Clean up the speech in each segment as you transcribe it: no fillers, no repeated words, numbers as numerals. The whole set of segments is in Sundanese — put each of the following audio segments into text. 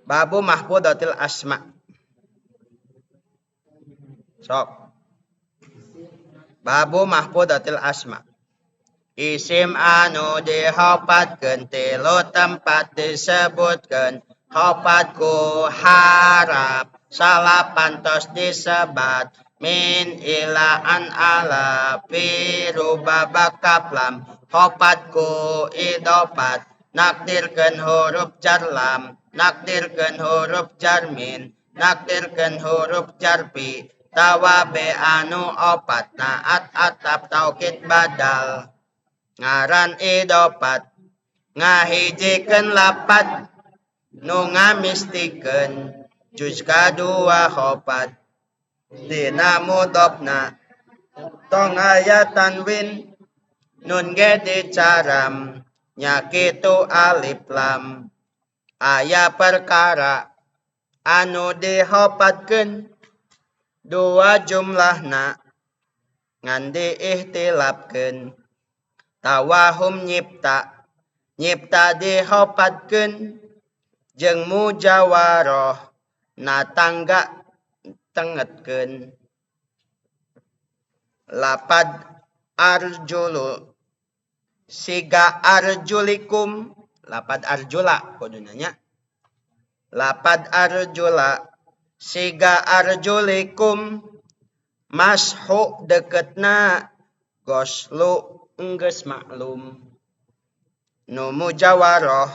Babu mahfudatil asma. Sok. Babu mahfudatil asma. Isim anu dihopatkeun tilu tempat disebutkeun hopat ku harap salapan tos disebat min ila an ala fi rubaba kaf lam hopat ku idofat nakdirkeun huruf jar lam, nakdirkeun huruf jar min, nakdirkeun huruf jar fi, tawabe anu opat, naat, ataf, taukid, badal. Ngaran idofat ngahijikeun lapad nu ngamistikeun juz kadua khopat dina mudhofna tong aya tanwin, nun ge dicaram nya kitu alif lam. Aya perkara anu dihopatkeun dua jumlahna ngan diihtilafkeun. Tawahum nyipta, nyipta dihopatkeun jeung mujawaroh na tangga tengetkeun. Lapad arjulu siga arjulikum, lapad arjula kuduna nya, lapad arjula siga arjulikum, mashu deketna, goslu enggeus maklum. Nu mujawaroh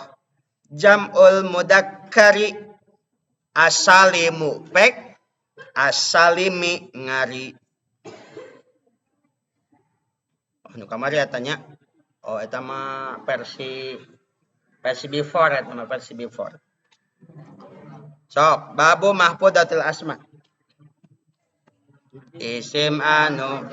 jam'ul mudakkari asalimu pek, asalimi ngari. Oh, nu kamari eta nya. Oh, eta mah versi versi before, eta mah versi before. Sok, babu mahfudatil asma. Isim anu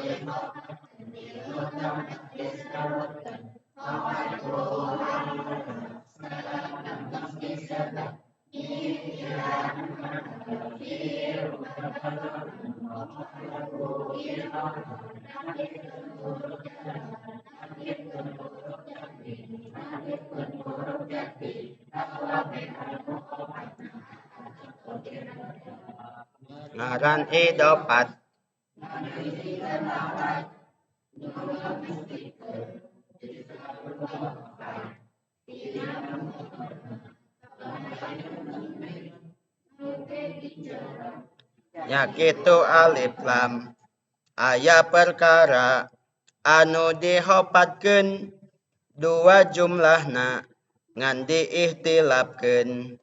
ngaran idofat. Nya kitu alif lam. Aya perkara anu dihopatkeun dua jumlahna ngan diihtilafkeun.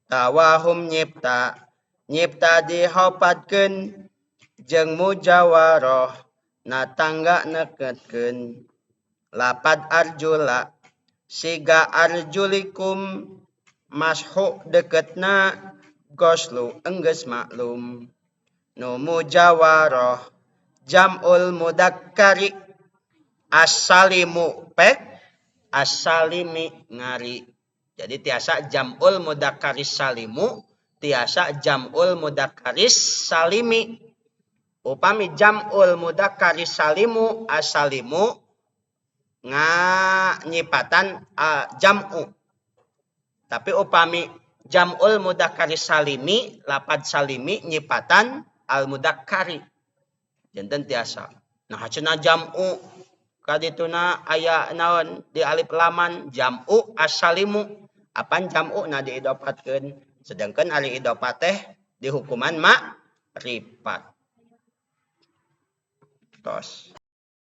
Tawahum nyipta, nyipta dihopatkeun jeung mujawaroh na tangga neketkeun. Lapad arjula siga arjulikum, mashu deketna, goslu enggeus maklum. Nu mujawaroh jam'ul mudakkari asalimu pek, asalimi ngari. Jadi tiasa jam'ul mudakkaris salimu, tiasa jam'ul mudakkaris salimi. Upami jam'ul mudakkaris salimu, asalimu nganyipatan jam'u. Tapi upami jam'ul mudakkaris salimi, lapad salimi nyipatan al mudakkari. Janten tiasa. Nah, cenah jam'u kadituna aya naon di alif laman jam'u asalimu. Apan jam'u na diidopatkeun, sedangkan ari idofat teh dihukuman makrifat. Tos.